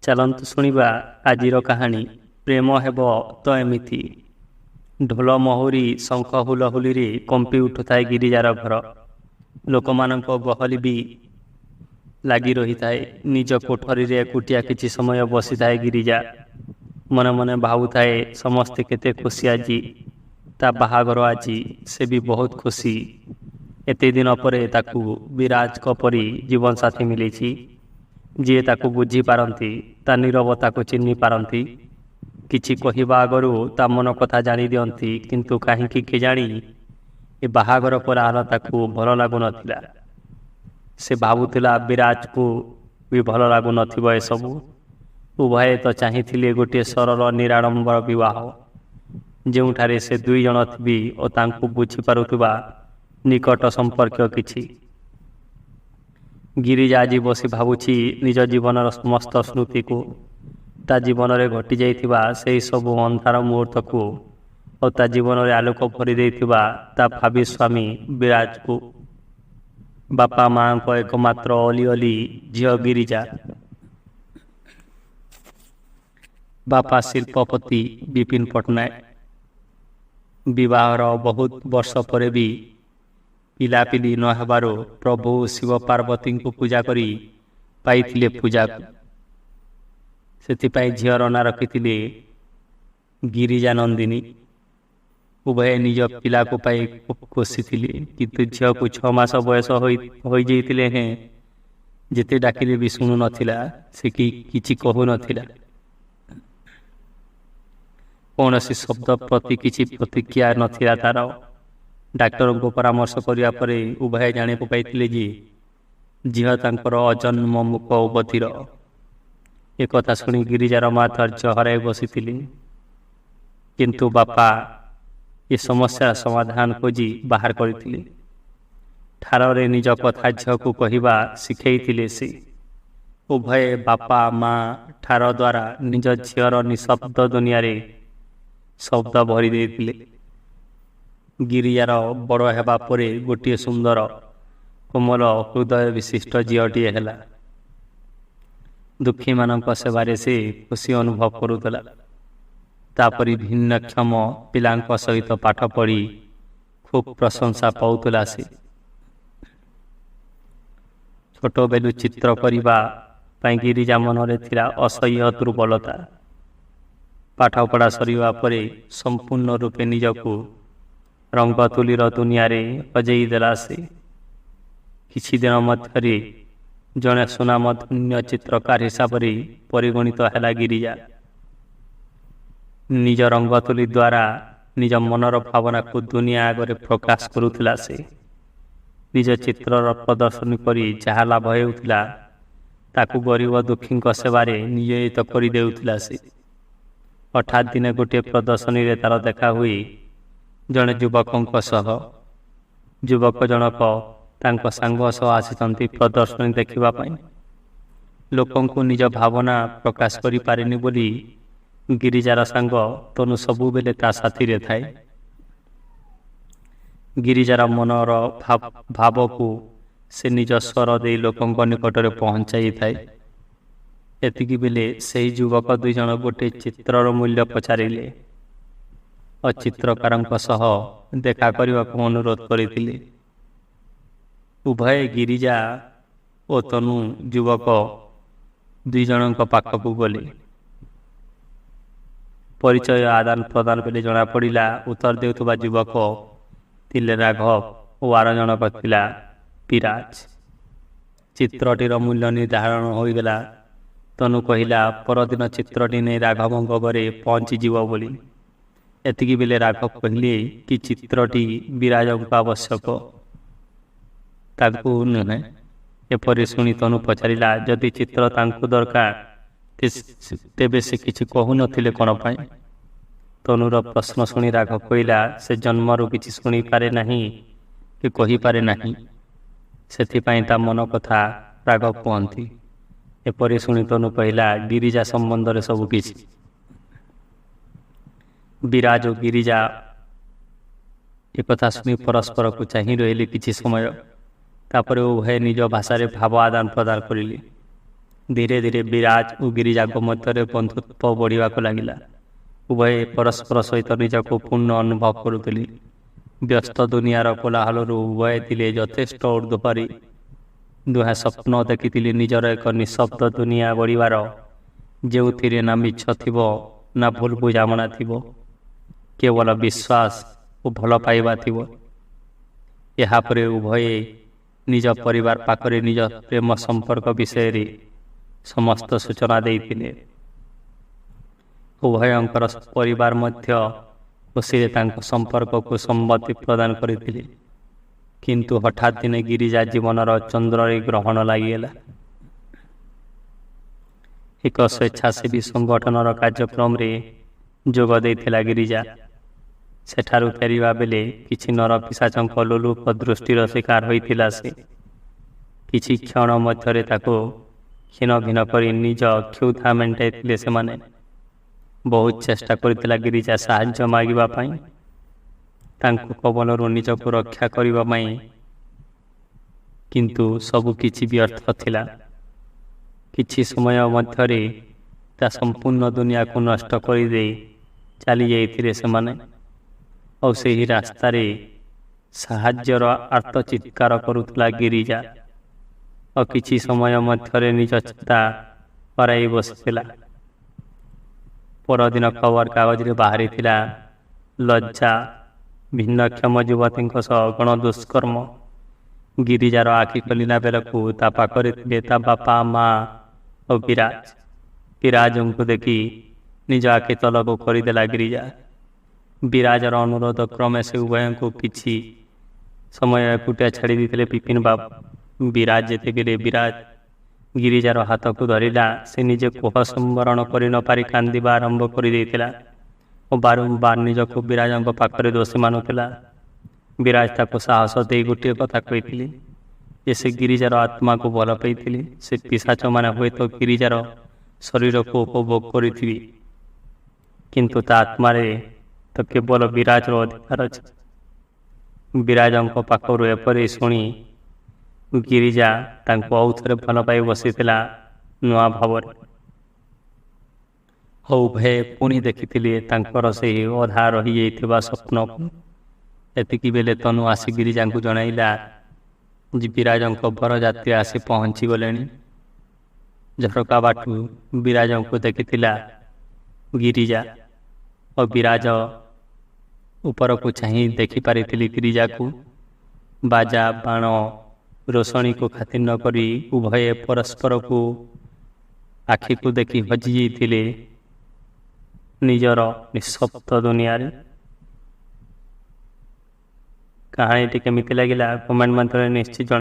ଚାଲନ୍ତୁ ଶୁଣିବା ଆଜିର କାହାଣୀ, ପ୍ରେମ ହେବ ତ ଏମିତି। ଢୋଲ ମହୁରୀ ଶଙ୍ଖ ହୁଲହୁଲିରେ କମ୍ପି ଉଠୁଥାଏ ଗିରିଜାର ଘର। ଲୋକମାନଙ୍କ ଗହଳି ବି ଲାଗି ରହିଥାଏ। ନିଜ କୋଠରୀରେ ଏକୁଟିଆ କିଛି ସମୟ ବସିଥାଏ ଗିରିଜା। ମନେ ମନେ ଭାବୁଥାଏ, ସମସ୍ତେ କେତେ ଖୁସି ଆଜି, ତା ବାହାଘର ଆଜି। ସେ ବି ବହୁତ ଖୁସି। ଏତେ ଦିନ ପରେ ତାକୁ ବିରାଜଙ୍କ ପରି ଜୀବନସାଥୀ ମିଳିଛି, ଯିଏ ତାକୁ ବୁଝିପାରନ୍ତି, ତା ନୀରବତାକୁ ଚିହ୍ନି ପାରନ୍ତି, କିଛି କହିବା ଆଗରୁ ତା ମନ କଥା ଜାଣିଦିଅନ୍ତି। କିନ୍ତୁ କାହିଁକି କେଜାଣି ଏ ବାହାଘର କୋଳାହଳ ତାକୁ ଭଲ ଲାଗୁନଥିଲା। ସେ ଭାବୁଥିଲା, ବିରାଜକୁ ବି ଭଲ ଲାଗୁନଥିବ ଏସବୁ। ଉଭୟେ ତ ଚାହିଁଥିଲେ ଗୋଟିଏ ସରଳ ନିରାଡ଼ମ୍ବର ବିବାହ, ଯେଉଁଠାରେ ସେ ଦୁଇ ଜଣ ଥିବେ ଓ ତାଙ୍କୁ ବୁଝିପାରୁଥିବା ନିକଟ ସମ୍ପର୍କୀୟ କିଛି। ଗିରିଜା ଆଜି ବସି ଭାବୁଛି ନିଜ ଜୀବନର ସମସ୍ତ ସ୍ମୃତିକୁ, ତା ଜୀବନରେ ଘଟିଯାଇଥିବା ସେହି ସବୁ ଅନ୍ଧାର ମୁହୂର୍ତ୍ତକୁ ଓ ତା ଜୀବନରେ ଆଲୋକ ଭରି ଦେଇଥିବା ତା ଭାବି ସ୍ୱାମୀ ବିରାଜକୁ। ବାପା ମାଆଙ୍କ ଏକମାତ୍ର ଅଲି ଅଲି ଝିଅ ଗିରିଜା। ବାପା ଶିଳ୍ପପତି ବିପିନ ପଟ୍ଟନାୟକ। ବିବାହର ବହୁତ ବର୍ଷ ପରେ ବି ପିଲାପିଲି ନ ହେବାରୁ ପ୍ରଭୁ ଶିବ ପାର୍ବତୀଙ୍କୁ ପୂଜା କରି ପାଇଥିଲେ ପୂଜାକୁ। ସେଥିପାଇଁ ଝିଅର ନାଁ ରଖିଥିଲେ ଗିରିଜା ନନ୍ଦିନୀ। ଉଭୟେ ନିଜ ପିଲାକୁ ପାଇ ଖୁବ୍ ଖୁସି ଥିଲେ। କିନ୍ତୁ ଝିଅକୁ 6 ମାସ ବୟସ ହୋଇଯାଇଥିଲେ ହେଁ ଯେତେ ଡାକିଲେ ବି ଶୁଣୁନଥିଲା ସେ କି କିଛି କହୁନଥିଲା। କୌଣସି ଶବ୍ଦ ପ୍ରତି କିଛି ପ୍ରତିକ୍ରିୟା ନଥିଲା ତାର। ଡାକ୍ତରଙ୍କୁ ପରାମର୍ଶ କରିବା ପରେ ଉଭୟେ ଜାଣିବାକୁ ପାଇଥିଲେ ଯେ ଝିଅ ତାଙ୍କର ଅଜନ୍ମ ମୂକ ଓ ବଧିର। ଏକଥା ଶୁଣି ଗିରିଜାର ମା ଧୈର୍ଯ୍ୟ ହରାଇ ବସିଥିଲେ। କିନ୍ତୁ ବାପା ଏ ସମସ୍ୟାର ସମାଧାନ ଖୋଜି ବାହାର କରିଥିଲେ। ଠାରରେ ନିଜ କଥା ଝିଅକୁ କହିବା ଶିଖେଇଥିଲେ ସେ। ଉଭୟେ ବାପା ମା ଠାର ଦ୍ୱାରା ନିଜ ଝିଅର ନିଶବ୍ଦ ଦୁନିଆରେ ଶବ୍ଦ ଭରି ଦେଇଥିଲେ। ଗିରିଜାର ବଡ଼ ହେବା ପରେ ଗୋଟିଏ ସୁନ୍ଦର କୋମଲ ହୃଦୟ ବିଶିଷ୍ଟ ଝିଅଟିଏ ହେଲା। ଦୁଃଖୀମାନଙ୍କ ସେବାରେ ସେ ଖୁସି ଅନୁଭବ କରୁଥିଲା। ତାପରି ଭିନ୍ନକ୍ଷମ ପିଲାଙ୍କ ସହିତ ପାଠ ପଢ଼ି ଖୁବ୍ ପ୍ରଶଂସା ପାଉଥିଲା ସେ। ଛୋଟବେଳୁ ଚିତ୍ର କରିବା ପାଇଁ ଗିରିଜା ମନରେ ଥିଲା ଅସହ୍ୟ ଦୁର୍ବଳତା। ପାଠପଢ଼ା ସରିବା ପରେ ସମ୍ପୂର୍ଣ୍ଣ ରୂପେ ନିଜକୁ ରଙ୍ଗ ତୁଲିର ଦୁନିଆରେ ହଜେଇ ଦେଲା ସେ। କିଛି ଦିନ ମଧ୍ୟରେ ଜଣେ ସୁନାମଧନ୍ୟ ଚିତ୍ରକାର ହିସାବରେ ପରିଗଣିତ ହେଲା ଗିରିଜା। ନିଜ ରଙ୍ଗତୁଲି ଦ୍ୱାରା ନିଜ ମନର ଭାବନାକୁ ଦୁନିଆ ଆଗରେ ପ୍ରକାଶ କରୁଥିଲା ସେ। ନିଜ ଚିତ୍ରର ପ୍ରଦର୍ଶନୀ କରି ଯାହା ଲାଭ ହେଉଥିଲା, ତାକୁ ଗରିବ ଦୁଃଖୀଙ୍କ ସେବାରେ ନିୟୋଜିତ କରିଦେଉଥିଲା ସେ। ହଠାତ୍ ଦିନେ ଗୋଟିଏ ପ୍ରଦର୍ଶନୀରେ ତାର ଦେଖା ହୁଏ ଜଣେ ଯୁବକଙ୍କ ସହ। ଯୁବକ ଜଣକ ତାଙ୍କ ସାଙ୍ଗ ସହ ଆସିଛନ୍ତି ପ୍ରଦର୍ଶନୀ ଦେଖିବା ପାଇଁ। ଲୋକଙ୍କୁ ନିଜ ଭାବନା ପ୍ରକାଶ କରିପାରେନି ବୋଲି ଗିରିଜାର ସାଙ୍ଗ ତନୁ ସବୁବେଳେ ତା ସାଥିରେ ଥାଏ। ଗିରିଜାର ମନର ଭାବକୁ ସେ ନିଜ ସ୍ୱର ଦେଇ ଲୋକଙ୍କ ନିକଟରେ ପହଞ୍ଚାଇଥାଏ। ଏତିକି ବେଳେ ସେହି ଯୁବକ ଦୁଇଜଣ ଗୋଟିଏ ଚିତ୍ରର ମୂଲ୍ୟ ପଚାରିଲେ ଓ ଚିତ୍ରକାରଙ୍କ ସହ ଦେଖା କରିବାକୁ ଅନୁରୋଧ କରିଥିଲେ। ଉଭୟେ ଗିରିଜା ଓ ତନୁ ଯୁବକ ଦୁଇଜଣଙ୍କ ପାଖକୁ ଗଲେ। ପରିଚୟ ଆଦାନ ପ୍ରଦାନ ବେଳେ ଜଣାପଡ଼ିଲା, ଉତ୍ତର ଦେଉଥିବା ଯୁବକ ଥିଲେ ରାଘବ ଓ ଆର ଜଣକ ଥିଲା ବିରାଜ। ଚିତ୍ରଟିର ମୂଲ୍ୟ ନିର୍ଦ୍ଧାରଣ ହୋଇଗଲା। ତନୁ କହିଲା ପରଦିନ ଚିତ୍ରଟି ନେଇ ରାଘବଙ୍କ ଘରେ ପହଞ୍ଚିଯିବ ବୋଲି। ଏତିକି ବେଳେ ରାଘବ କହିଲେ କି ଚିତ୍ରଟି ବିରାଜଙ୍କୁ ଆବଶ୍ୟକ, ତାଙ୍କୁ ନୁହେଁ। ଏପରି ଶୁଣି ତନୁ ପଚାରିଲା, ଯଦି ଚିତ୍ର ତାଙ୍କୁ ଦରକାର, ତେବେ ସେ କିଛି କହୁନଥିଲେ କ'ଣ ପାଇଁ? ତନୁର ପ୍ରଶ୍ନ ଶୁଣି ରାଘବ କହିଲା, ସେ ଜନ୍ମରୁ କିଛି ଶୁଣିପାରେ ନାହିଁ କି କହିପାରେ ନାହିଁ। ସେଥିପାଇଁ ତା ମନ କଥା ରାଘବ କୁହନ୍ତି। ଏପରି ଶୁଣି ତନୁ କହିଲା ଗିରିଜା ସମ୍ବନ୍ଧରେ ସବୁ କିଛି। ବିରାଜ ଓ ଗିରିଜା ଏକଥା ଶୁଣି ପରସ୍ପରକୁ ଚାହିଁ ରହିଲେ କିଛି ସମୟ। ତାପରେ ଉଭୟେ ନିଜ ଭାଷାରେ ଭାବ ଆଦାନ ପ୍ରଦାନ କରିଲେ। ଧୀରେ ଧୀରେ ବିରାଜ ଓ ଗିରିଜାଙ୍କ ମଧ୍ୟରେ ବନ୍ଧୁତ୍ୱ ବଢ଼ିବାକୁ ଲାଗିଲା। ଉଭୟେ ପରସ୍ପର ସହିତ ନିଜକୁ ପୂର୍ଣ୍ଣ ଅନୁଭବ କରୁଥିଲେ। ବ୍ୟସ୍ତ ଦୁନିଆର କୋଳାହଳରୁ ଉଭୟେ ଥିଲେ ଯଥେଷ୍ଟ ଊର୍ଦ୍ଧ୍ୱରେ। ଦୁହେଁ ସ୍ୱପ୍ନ ଦେଖିଥିଲେ ନିଜର ଏକ ନିଃଶବ୍ଦ ଦୁନିଆ ଗଢ଼ିବାର, ଯେଉଁଥିରେ ନା ମିଛ ଥିବ, ନା ଭୁଲ ବୁଝାମଣା ଥିବ, କେବଳ ବିଶ୍ୱାସ ଓ ଭଲ ପାଇବା ଥିବ। ଏହାପରେ ଉଭୟେ ନିଜ ପରିବାର ପାଖରେ ନିଜ ପ୍ରେମ ସମ୍ପର୍କ ବିଷୟରେ ସମସ୍ତ ସୂଚନା ଦେଇଥିଲେ। ଉଭୟଙ୍କର ପରିବାର ମଧ୍ୟ ଖୁସିରେ ତାଙ୍କ ସମ୍ପର୍କକୁ ସମ୍ମତି ପ୍ରଦାନ କରିଥିଲେ। କିନ୍ତୁ ହଠାତ୍ ଦିନେ ଗିରିଜା ଜୀବନର ଚନ୍ଦ୍ରରେ ଗ୍ରହଣ ଲାଗିଗଲା। ଏକ ସ୍ୱେଚ୍ଛାସେବୀ ସଂଗଠନର କାର୍ଯ୍ୟକ୍ରମରେ ଯୋଗ ଦେଇଥିଲା ଗିରିଜା। ସେଠାରୁ ଫେରିବା ବେଳେ କିଛି ନରପିଶାଚଙ୍କ ଲୋଲୁପ ଦୃଷ୍ଟିର ଶିକାର ହୋଇଥିଲା ସେ। କିଛି କ୍ଷଣ ମଧ୍ୟରେ ତାକୁ ଖିନ ଭିନ୍ନ କରି ନିଜ କ୍ଷୁଧା ମେଣ୍ଟାଇଥିଲେ ସେମାନେ। ବହୁତ ଚେଷ୍ଟା କରିଥିଲା ଗିରିଜା ସାହାଯ୍ୟ ମାଗିବା ପାଇଁ, ତାଙ୍କ କବଳରୁ ନିଜକୁ ରକ୍ଷା କରିବା ପାଇଁ, କିନ୍ତୁ ସବୁ କିଛି ବ୍ୟର୍ଥ ଥିଲା। କିଛି ସମୟ ମଧ୍ୟରେ ତା ସମ୍ପୂର୍ଣ୍ଣ ଦୁନିଆକୁ ନଷ୍ଟ କରିଦେଇ ଚାଲି ଯାଇଥିଲେ ସେମାନେ। ଆଉ ସେହି ରାସ୍ତାରେ ସାହାଯ୍ୟର ଆର୍ତ୍ତ ଚିତ୍କାର କରୁଥିଲା ଗିରିଜା ଆଉ କିଛି ସମୟ ମଧ୍ୟରେ ନିଜ ଚେତା ହରାଇ ବସିଥିଲା। ପରଦିନ ଖବରକାଗଜରେ ବାହାରିଥିଲା, ଲଜ୍ଜା, ଭିନ୍ନକ୍ଷମ ଯୁବତୀଙ୍କ ସହ ଗଣଦୁଷ୍କର୍ମ। ଗିରିଜାର ଆଖି ଖୋଲିଲା ବେଳକୁ ତା ପାଖରେ ଥିଲେ ତା ବାପା, ମା ଓ ବିରାଜ। ବିରାଜଙ୍କୁ ଦେଖି ନିଜ ଆଖି ତଳକୁ କରିଦେଲା ଗିରିଜା। ବିରାଜର ଅନୁରୋଧ କ୍ରମେ ସେ ଉଭୟଙ୍କୁ କିଛି ସମୟ ଏକୁଟିଆ ଛାଡ଼ି ଦେଇଥିଲେ ବିପିନ ବାବୁ। ବିରାଜ ଯେତେବେଳେ ବିରାଜ ଗିରିଜାର ହାତକୁ ଧରିଲା, ସେ ନିଜେ କୋହ ସମ୍ବରଣ କରି ନପାରି କାନ୍ଦିବା ଆରମ୍ଭ କରିଦେଇଥିଲା ଓ ବାରମ୍ବାର ନିଜକୁ ବିରାଜଙ୍କ ପାଖରେ ଦୋଷୀ ମାନୁଥିଲା। ବିରାଜ ତାକୁ ସାହସ ଦେଇ ଗୋଟିଏ କଥା କହିଥିଲେ ଯେ ସେ ଗିରିଜାର ଆତ୍ମାକୁ ଭଲ ପାଇଥିଲେ। ସେ ପିଶାଚମାନେ ହୁଏତ ଗିରିଜାର ଶରୀରକୁ ଉପଭୋଗ କରିଥିବେ, କିନ୍ତୁ ତା ଆତ୍ମାରେ ତ କେବଳ ବିରାଜର ଅଧିକାର ଅଛି। ବିରାଜଙ୍କ ପାଖରୁ ଏପରି ଶୁଣି ଗିରିଜା ତାଙ୍କୁ ଆଉ ଥରେ ଭଲ ପାଇ ବସିଥିଲା ନୂଆ ଭାବରେ। ଉଭୟେ ପୁଣି ଦେଖିଥିଲେ ତାଙ୍କର ସେହି ଅଧା ରହିଯାଇଥିବା ସ୍ୱପ୍ନକୁ। ଏତିକି ବେଳେ ତନୁ ଆସି ଗିରିଜାଙ୍କୁ ଜଣାଇଲା ଯେ ବିରାଜଙ୍କ ବରଯାତ୍ରୀ ଆସି ପହଞ୍ଚିଗଲେଣି। ଝରକା ବାଟୁ ବିରାଜଙ୍କୁ ଦେଖିଥିଲା ଗିରିଜା ଓ ବିରାଜ ଉପରକୁ ଚାହିଁ ଦେଖିପାରିଥିଲେ ଗିରିଜାକୁ। ବାଜା, ବାଣ, ରୋଷଣୀକୁ ଖାତିର ନ କରି ଉଭୟେ ପରସ୍ପରକୁ ଆଖିକୁ ଦେଖି ହଜିଯାଇଥିଲେ ନିଜର ନିଃଶବ୍ଦ ଦୁନିଆରେ। କାହାଣୀଟି କେମିତି ଲାଗିଲା, କମେଣ୍ଟ ମାଧ୍ୟମରେ ନିଶ୍ଚିତ।